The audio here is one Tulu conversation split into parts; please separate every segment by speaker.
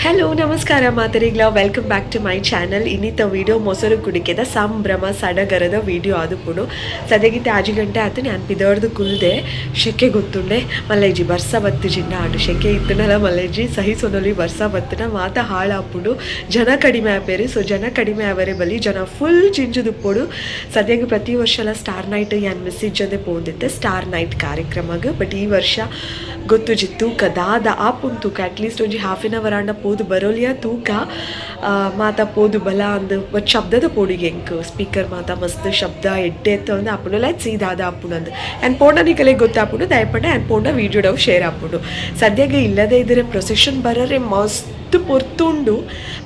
Speaker 1: ಹಲೋ ನಮಸ್ಕಾರ ಮಾತರಿಗ್ಲ, welcome back to my channel. ಇನ್ನಿತ video ಮೊಸರು ಕುಡಿಕೆದ ಸಂಭ್ರಮ ಸಡಗರದ ವಿಡಿಯೋ ಆದುಪುಡು. ಸದ್ಯಗಿತ್ತೆ ಆಜಿ ಗಂಟೆ ಆತು, ನಾನು ಪಿದರ್ದು ಕುಲ್ದೆ. ಶೆಕೆ ಗೊತ್ತುಂಡೆ ಮಲ್ಲೇಜಿ, ಬರ್ಸ ಬತ್ತು ಜಿನ್ನ ಆಡು. ಶೆಕೆ ಇತ್ತುನಲ ಮಲ್ಲೇಜಿ, ಸಹಿಸೊನೊಲಿ. ಬರ್ಸ ಬತ್ತುನ ಮಾತ ಹಾಳಾಪುಂಡು, ಜನ ಕಡಿಮೆ ಆಪೇರು. ಸೊ ಜನ ಕಡಿಮೆ ಆವರೆ ಬಲಿ, ಜನ ಫುಲ್ ಜಿಂಜುದುಪ್ಪೊಡು. ಸದ್ಯಕ್ಕೆ ಪ್ರತಿ ವರ್ಷಲ ಸ್ಟಾರ್ ನೈಟ್ ಯಾನ್ ಮಿಸ್ ಇಜ್ಜದೆ ಪೋಂದಿತ್ತೆ ಸ್ಟಾರ್ ನೈಟ್ ಕಾರ್ಯಕ್ರಮಗ್. ಬಟ್ ಈ ವರ್ಷ ಗೊತ್ತುಜಿ, ತೂಕ ದಾದ ಆಪುಂಡು ತೂಕ. ಅಟ್ಲೀಸ್ಟ್ ಒಂಜಿ ಹಾಫ್ ಎನ್ ಅವರ್ ಆಂಡ ಪೋದು ಬರೋಲಿಯಾ ತೂಕ. ಮಾತ ಪೋದು ಬಲ ಅಂದ್. ಬಟ್ ಶಬ್ದದ ಪೋಡಿಗೆ ಎಂಕ್, ಸ್ಪೀಕರ್ ಮಾತ ಮಸ್ತ್ ಶಬ್ದ ಎಡ್ಡೆ ಅಂದ್ ಆಪುಂಡು. Let's see ದಾದ ಆಪುಂಡು ಅಂದ್. ಆ್ಯಂಡ್ ಪೋಂಡ ನಿಕಲೆ ಗೊತ್ತಾಪುಂಡು. ದಯಪಂಡ ಆ್ಯಂಡ್ ಪೋಂಡ ವೀಡಿಯೋಡವು ಶೇರ್ ಆಪುಂಡು. ಸದ್ಯಗೆ ಇಲ್ಲದೆ ಇದ್ರೆ ಪ್ರೊಸೆಷನ್ ಬರರೆ ಮಸ್ತ್ ಪೊರ್ತುಂಡು.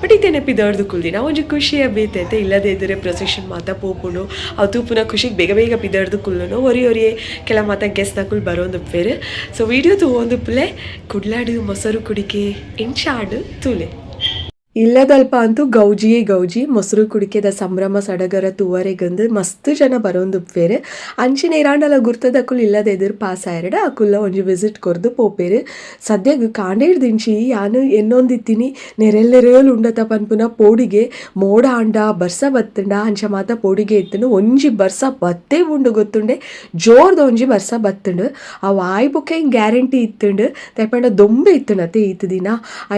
Speaker 1: ಬಟ್ ಇತ್ತೇನೆ ಪಿದರ್ದು ಕುಲ್ದಿನ ಒಂಜಿ ಖುಷಿಯ ಬೇತೈತೆ. ಇಲ್ಲದೆ ಇದ್ರೆ ಪ್ರೊಸೆಷನ್ ಮಾತ ಪೋಪುಂಡು, ಅವು ತೂಪುನ ಖುಷಿಗೆ ಬೇಗ ಬೇಗ ಪಿದರ್ದು ಕುಲ್ಲುನು. ಒರಿ ಒರಿಯೇ ಕೆಲ ಮಾತ ಗೆಸ್ಟ್ ನಕುಲು ಬರೋಂದುಪ್ಪೇರು. ಸೊ ವಿಡಿಯೋ ತೂವೊಂದುಪ್ಪುಲೆ. ಕುಡ್ಲಾಡು ಮೊಸರು ಕುಡಿಕೆ ಎಂಚಾಡು ತೂಲೆ. ಇಲ್ಲದಲ್ಪ ಅಂತೂ ಗೌಜಿಯೇ ಗೌಜಿ. ಮೊಸರು ಕುಡಿಕೆದ ಸಂಭ್ರಮ ಸಡಗರ ತೂವರೆಗಂದು ಮಸ್ತ್ ಜನ ಬರೋಂದುಪ್ಪೇರು. ಅಂಚಿನ ಇರಾಂಡಲ ಗುರ್ತದಕುಲು ಇಲ್ಲದ ಎದುರು ಪಾಸ್ ಆಯರಡ ಅಕುಲ್ಲ ಒಂಜಿ ವಿಸಿಟ್ ಕೊರ್ದು ಪೋಪೇರು. ಸದ್ಯಗ್ ಕಾಂಡೇರ್ದಿಂಚಿ ಯಾನು ಎನ್ನೊಂದಿತ್ತೀನಿ, ನೆರೆಲ್ ನೆರೆಲ್ ಉಂಡತ ಪನ್ಪುನ ಪೋಡಿಗೆ. ಮೋಡ ಆಂಡ, ಬರ್ಸ ಬತ್ತುಂಡ, ಅಂಚ ಮಾತ ಪೋಡಿಗೆ ಇತ್ತುಂಡು. ಒಂಜಿ ಬರ್ಸ ಬತ್ತೇ ಉಂಡು ಗೊತ್ತುಂಡೆ. ಜೋರ್ದ ಒಂಜಿ ಬರ್ಸ ಬತ್ತುಂಡು. ಅವು ಆಯ್ ಬೊಕ್ಕ ಹಿಂಗೆ ಗ್ಯಾರಂಟಿ ಇತ್ತುಂಡು. ದಾಯೆಪಂಡ ದೊಂಬೆ ಇತ್ತುಂಡು ಅತ್ತೆ ಈತ್ ದಿನ.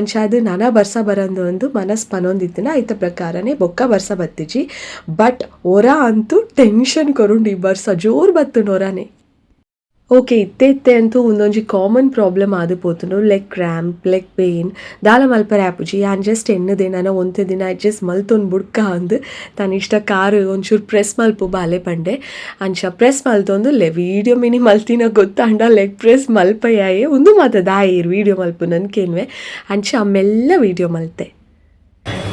Speaker 1: ಅಂಚಾದ್ ನನ ಬರ್ಸ ಬರಂದು ಒಂದು ಮನಸ್ ಪನೊಂದಿತ್ತಿನ. ಐತ ಪ್ರಕಾರನೇ ಬೊಕ್ಕ ಬರ್ಸ ಬತ್ತಿಜಿ. ಬಟ್ ಒರ ಅಂತೂ ಟೆನ್ಷನ್ ಕೊರುಂಡು ಈ ಬರ್ಸ. ಜೋರು ಬತ್ತುಂಡು ಒರಾನೆ. ಓಕೆ, ಇತ್ತೆ ಇತ್ತೆ ಅಂತೂ ಒಂದೊಂಜಿ ಕಾಮನ್ ಪ್ರಾಬ್ಲಮ್ ಆದು ಪೋತುಂಡು, ಲೆಗ್ ಕ್ರ್ಯಾಂಪ್, ಲೆಗ್ ಪೇನ್. ದಾಲ ಮಲ್ಪರೆ ಆಪುಜಿ. ಯಾನ್ ಜಸ್ಟ್ ಎನ್ನುದೆ, ನನ ಒಂತೆ ದಿನ ಅಡ್ಜಸ್ಟ್ ಮಲ್ತೊಂದು ಬುಡ್ಕ ಅಂದ್. ತಾನು ಇಷ್ಟ ಕಾರ್ ಒಂಚೂರು ಪ್ರೆಸ್ ಮಲ್ಪು ಬಾಲೆ ಪಂಡೆ. ಅಂಚ ಪ್ರೆಸ್ ಮಲ್ತೊಂದು ಲೆ. ವೀಡಿಯೋ ಮಿನಿ ಮಲ್ತಿನ ಗೊತ್ತಾಂಡ ಲೆಗ್ ಪ್ರೆಸ್ ಮಲ್ಪಯಾಯೆ ಉಂದು ಮಾತ ದಾಯೆ ವೀಡಿಯೋ ಮಲ್ಪು ನನ್ಕೇನ್ವೆ. ಅಂಚ ಮೆಲ್ಲ ವೀಡಿಯೋ ಮಲ್ತೆ.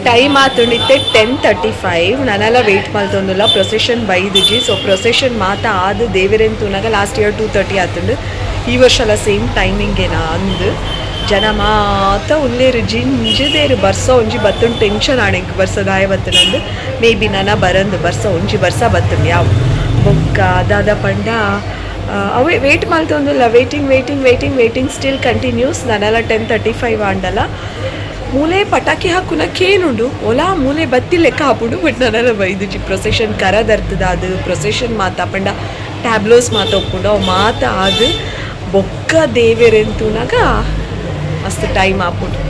Speaker 1: ಟೈಮ್ ಆತುಂಡಿತ್ತೆ 10:35. ನಾನೆಲ್ಲ ವೆಯ್ಟ್ ಮಲ್ತೊಂದುಲ್ಲ, ಪ್ರೊಸೆಷನ್ ಬೈದಿಜಿ. ಸೊ ಪ್ರೊಸೆಷನ್ ಮಾತ ಆದು ದೇವೆರೆನ್ ತೂನಾಗ ಲಾಸ್ಟ್ ಇಯರ್ 2:30 ಆತುಂಡು. ಈ ವರ್ಷ ಎಲ್ಲ ಸೇಮ್ ಟೈಮಿಂಗ್ ಏನಾ ಅಂದು. ಜನ ಮಾತ ಉಲ್ಲೇರು, ಜಿಂಜದೇರು. ಬರ್ಸ ಒಂಜಿ ಬತ್ತುಂಡು, ಟೆನ್ಷನ್ ಆಣೆಂಕ್. ಬರ್ಸ ದಾಯ ಬತ್ತುಂಡು? ಮೇ ಬಿ ನನ ಬರಂದು ಬರ್ಸ. ಒಂಜಿ ಬರ್ಸ ಬತ್ತುಂಡು ಯಾವ. ಬೊಕ್ಕ ದಾದ ಪಂಡ, ಅವೇ wait ಮಲ್ತೊಂದುಲ್ಲ. Waiting, waiting, waiting, waiting still continues. ನಾನೆಲ್ಲ 10:35 ಆಂಡಲ ಮೂಲೆ ಪಟಾಕಿ ಹಾಕುನ ಕೇನುಂಡು. ಒಲಾ ಮೂಲೆ ಬತ್ತಿ ಲೆಕ್ಕ ಹಾಪುಂಡು. ಬಟ್ ನಾನೆಲ್ಲ ಬೈದುಜಿ. ಪ್ರೊಸೆಷನ್ ಕರ ದರ್ತದ ಅದು ಪ್ರೊಸೆಷನ್ ಮಾತ ಪಂಡ ಟ್ಯಾಬ್ಲೋಸ್ ಮಾತ ಒಪ್ಪುಂಡು. ಅವು ಮಾತ ಆದು ಬೊಕ್ಕ ದೇವೆರೆಂತೂನಾಗ ಮಸ್ತ್ ಟೈಮ್ ಆಪುಂಡು.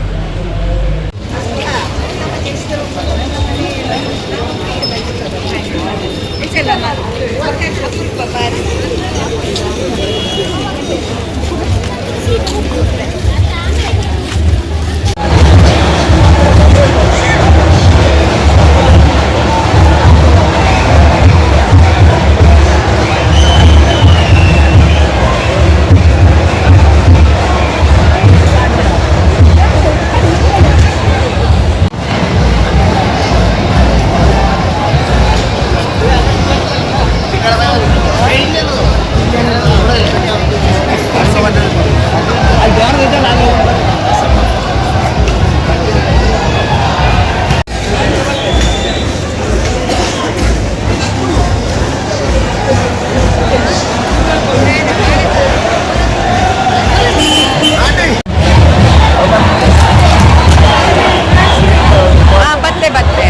Speaker 1: ಬತ್ತೆ ಬತ್ತೆ.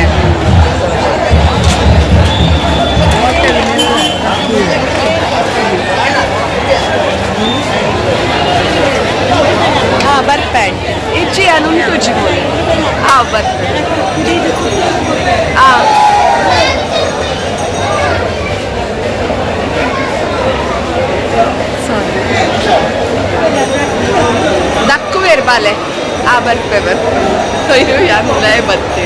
Speaker 1: ಹಾಂ, ಬರ್ಪೆ. ಇಜ್ಜಿ, ಅನುಂಟುಜಿ. ಹಾಂ, ಬರ್ಪೆ. ಹಾಂ, ಸಾರಿ, ದಕ್ಕುವೇರ್ ಬಾಲೆ. ಆ, ಬರ್ಪೆ ಬರ್ಪೆ. ಅಯ್ಯೋ, ಯಾರು ಬತ್ತೆ.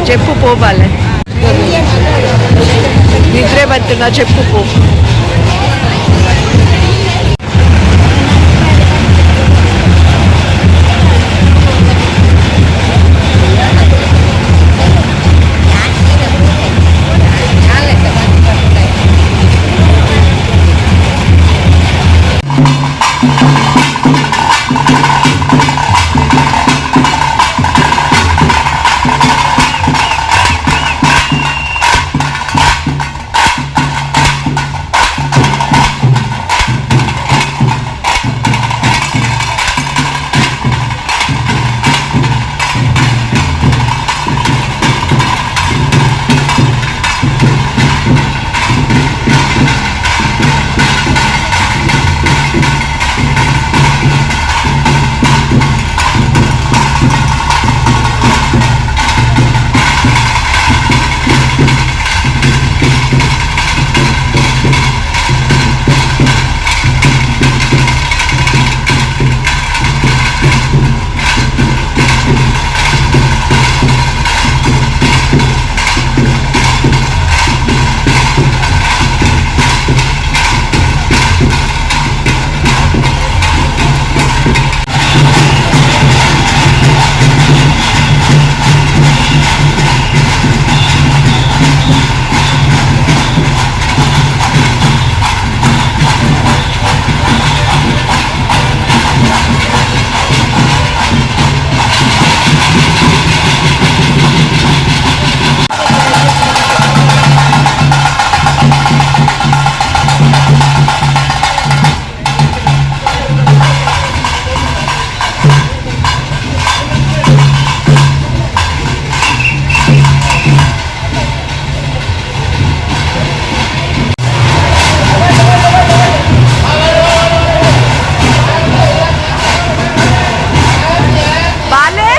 Speaker 1: చెప్పు పోబాలే నిద్రే పడుతున్నా చెప్పు పో. బాలే.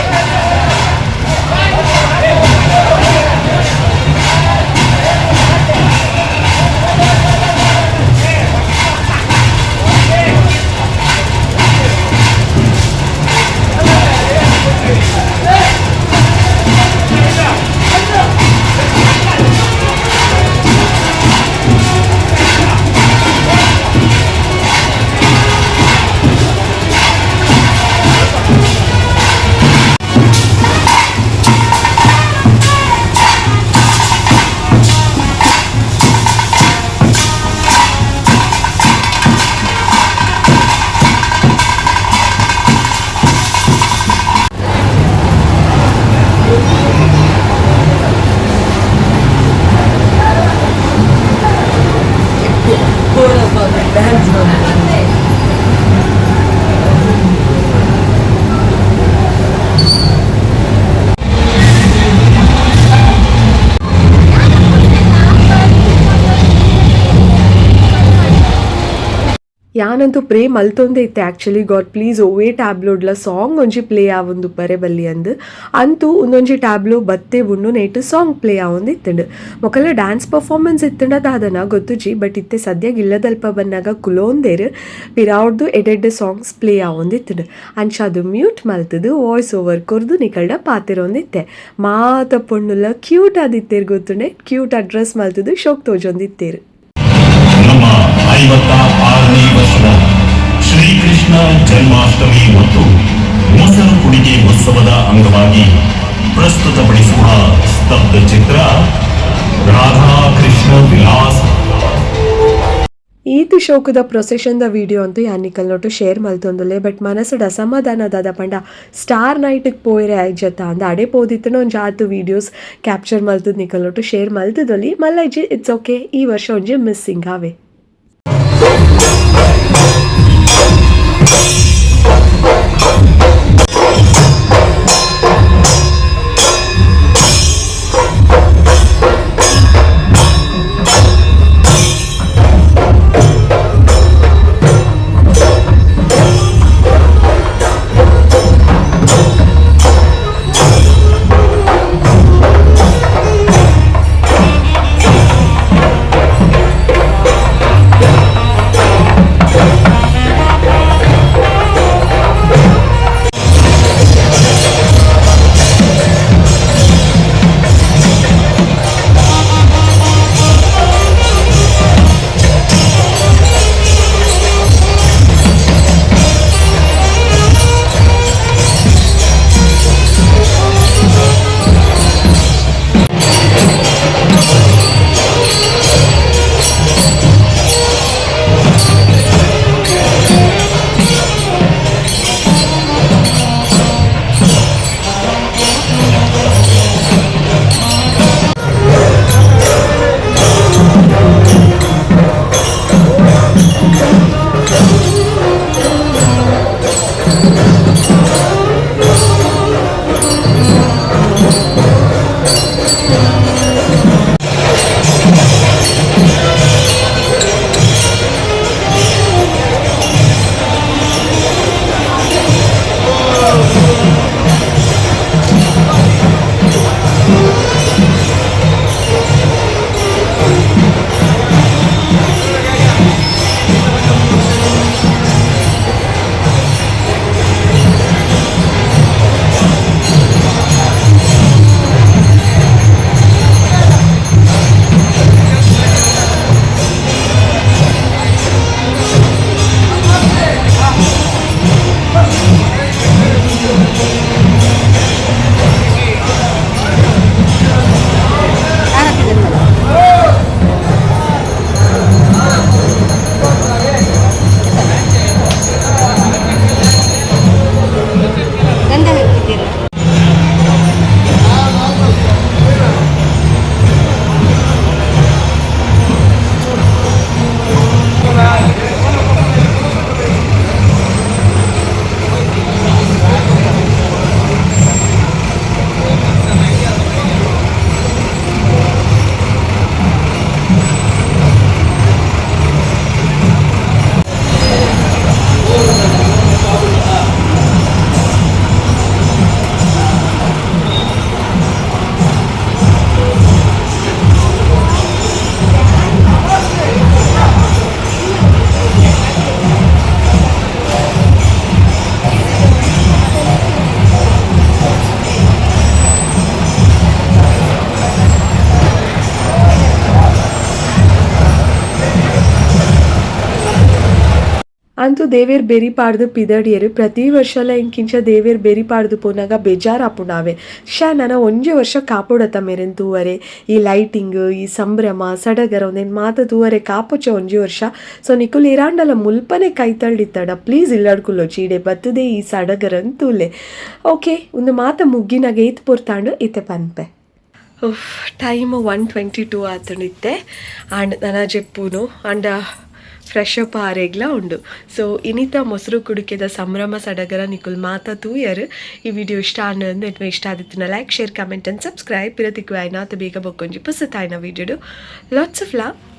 Speaker 1: ಯಾನಂತೂ ಪ್ರೇ ಮಲ್ತೊಂದೇ ಇತ್ತೆ actually god please ಒವ್ವೇ ಟ್ಯಾಬ್ಲೋಡ್ಲ ಸಾಂಗ್ ಒಂಜಿ ಪ್ಲೇ ಆವೊಂದು ಬರೆ ಬಲ್ಲಿ ಅಂದ್. ಅಂತೂ ಒಂದೊಂಜಿ ಟ್ಯಾಬ್ಲೋ ಬತ್ತೆ ಉಂಡು night song play ಆವೊಂದು ಇತ್ತುಂಡು. ಮೊಕಲ ಡ್ಯಾನ್ಸ್ ಪರ್ಫಾರ್ಮೆನ್ಸ್ ಇತ್ತುಂಡ ದಾದನ ಗೊತ್ತುಜಿ, ಬಟ್ ಇತ್ತೆ ಸದ್ಯಗ್ ಇಲ್ಲದಲ್ಪ ಬನ್ನಾಗ ಕುಲೋಂದೇರು ಪಿರಾವ್ದು ಎಡೆಡ್ ಸಾಂಗ್ಸ್ ಪ್ಲೇ ಆವೊಂದು ಇತ್ತುಂಡು. ಅಂಚ ಅದು ಮ್ಯೂಟ್ ಮಲ್ತದು ವಾಯ್ಸ್ ಓವರ್ ಕೊರ್ದು ನಿಕಲ್ಡ ಪಾತೆರೊಂದಿತ್ತೆ. ಮಾತ ಪೊಣ್ಣುಲ ಕ್ಯೂಟ್ ಆದಿತ್ತೇರು ಗೊತ್ತುಂಡೆ, ಕ್ಯೂಟ್ ಅಡ್ರೆಸ್ ಮಲ್ತದು ಶೋಕ್ ತೋಜೊಂದಿತ್ತೇರು.
Speaker 2: ನಮ್ಮ 56ನೇ ವರ್ಷದ ಶ್ರೀಕೃಷ್ಣ ಜನ್ಮಾಷ್ಟಮಿ ಮತ್ತು ಮೊಸರು ಕುಡಿಗೆ ಉತ್ಸವದ ಅಂಗವಾಗಿ ಪ್ರಸ್ತುತಪಡಿಸುವ ಸ್ತಬ್ಧ ಚಿತ್ರ ರಾಧಾಕೃಷ್ಣ ವಿಲಾಸ.
Speaker 1: ಈತ್ ಶೋಕದ ಪ್ರೊಸೆಷನ್ದ ವಿಡಿಯೋ ಅಂತೂ ಯಾನ್ ನಿಕಲ್ನೊಟ್ಟು ಶೇರ್ ಮಲ್ತೊಂದುಲ್ಲೆ. ಬಟ್ ಮನಸ್ಸುಡ್ ಅಸಮಾಧಾನ ದಾದ ಪಂಡ ಸ್ಟಾರ್ ನೈಟ್ಗೆ ಪೋಯರೆ ಆಯ್ಜತ್ತ ಅಂದ್ ಅಡೆ ಪೋದಿತ್ತನ ಒಂಜಿ ಆತ್ ವೀಡಿಯೋಸ್ ಕ್ಯಾಪ್ಚರ್ ಮಲ್ತದ್ ನಿಕಲ್ನೊಟ್ಟು ಶೇರ್ ಮಲ್ತದೊಲಿ. ಮಲ್ಲಜ್ಜಿ it's okay, ಈ ವರ್ಷ ಒಂಜಿ ಮಿಸ್ಸಿಂಗ್ ಆವೆ.
Speaker 3: ಬೈದೆರ್.
Speaker 1: ಅಂತೂ ದೇವೇರ್ ಬೆರಿ ಪಾಡ್ದು ಪಿದಡಿಯರು. ಪ್ರತಿ ವರ್ಷಲ ಇಂಕಿಂಚ ದೇವೇರ್ ಬೆರಿ ಪಾಡ್ದು ಪೋನಾಗ ಬೇಜಾರಾಪುಂಡಾವೆ. ಶಾ, ನನ ಒಂಜಿ ವರ್ಷ ಕಾಪೊಡತ ಮೇರೆನ್ ತೂವರೆ. ಈ ಲೈಟಿಂಗ್, ಈ ಸಂಭ್ರಮ ಸಡಗರ ಉಂದೆನ್ ಮಾತ ತೂವರೆ ಕಾಪೊಚ ಒಂಜಿ ವರ್ಷ. ಸೊ ನಿಕುಲು ಏರಾಂಡಲ ಮುಲ್ಪನೆ ಕೈತಲ್ಡಿತ್ತಡ ಪ್ಲೀಸ್ ಇಲ್ಲಡ್ಕುಲ್ಲೊಚಿ, ಇಡೆ ಬತ್ತುದೇ ಈ ಸಡಗರನ್ ತೂಲೆ. ಓಕೆ, ಉಂದು ಮಾತ ಮುಗ್ಗಿನಾಗ ಏತ್ ಪೊರ್ತಾಂಡು ಇತ್ತೆ ಪನ್ಪೆ. ಟೈಮ್ 1:22 ಆತುಂಡಿತ್ತೆ. ಆಂಡ್ ನನ ಜೆಪ್ಪುನು ಆಂಡ ಫ್ರೆಶ್ ಅಪ್ ಆರೆಗ್ಲ ಉಂಡು. ಸೊ ಇನಿತ ಮೊಸರು ಕುಡಿಕೆದ ಸಂಭ್ರಮ ಸಡಗರ ನಿಕುಲ್ ಮಾತ ತೂಯರ್. ಈ ವಿಡಿಯೋ ಇಷ್ಟ ಆಂಡ್ ಇಷ್ಟ ಆದಿತ್ತಿನ like, share, comment and subscribe. ಪಿರ ತಿಕ್ಕುವಾಯ್ನ ಬೇಗ ಬೊಕ್ಕೊಂಜಿ ಪುಸತಾಯ್ನ ವಿಡಿಯೋಡು. Lots of love.